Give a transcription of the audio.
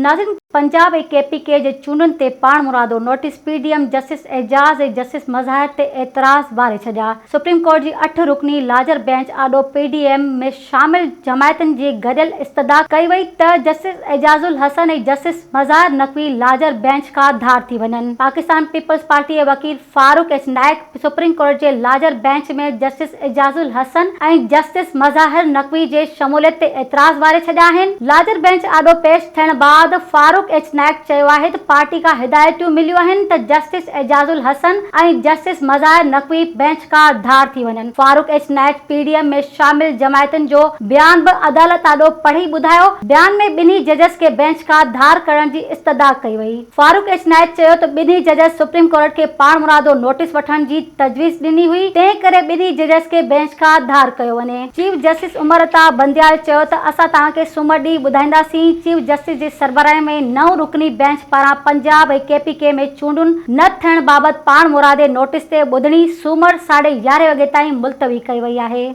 ناظرين پنجاب ۽ ڪي پي ڪي جي چونڊن تي پاڻمرادو notice P D M justice Ijaz ۽ justice Mazahir تي اعتراض واري ڇڏيا. سپريم ڪورٽ جي اٺ رڪني لارجر بينچ آڏو پي ڊي ايم ۾ شامل جماعتن جي گڏيل استدعا ڪئي وئي ته justice Ijaz ul Ahsan ۽ justice Mazahir Naqvi larger bench کان ڌار ٿي وڃن. پاڪستان پيپلز پارٽي جي وڪيل Farooq H Naik supreme court جي larger bench ۾ justice Ijaz ul Ahsan ۽ justice Mazahir Naqvi جي شموليت تي اعتراض واري ڇڏيا آهن. لارجر بينچ آڏو پيش ٿيڻ بعد فاروق ايڇ نائيڪ چيو آهي ته پارٽي کان هدايتون مليون آهن ته justice Ijaz ul Ahsan ۽ justice Mazahir Naqvi bench کان ڌار ٿي وڃن. Farooq H Naik P D M ۾ شامل جماعتن جو بيان به عدالت آڏو پڙهي ٻڌايو. بيان ۾ ٻنهي ججز کي بينچ کان ڌار ڪرڻ جي استدعا ڪئي وئي. فاروق ايڇ نائيڪ چيو ته ٻنهي ججز سپريم ڪورٽ کي پاڻمرادو نوٽيس وٺڻ جي تجويز ڏني هئي، تنهن ڪري ٻنهي ججز کي بينچ کان ڌار ڪيو وڃي. چيف جسٽس عمر عطا بنديال چيو ته اسان توهان کي سومر ڏينهن ٻڌائينداسين، چيف جسٽس جي سربراهي ۾ نو رڪني بينچ پاران پنجاب ۽ ڪي پي ڪي ۾ چونڊن نه ٿيڻ بابت پاڻمرادي نوٽيس تي ٻڌڻي سومر ساڍي يارهين وڳي تائين ملتوي ڪئي وئي آهي.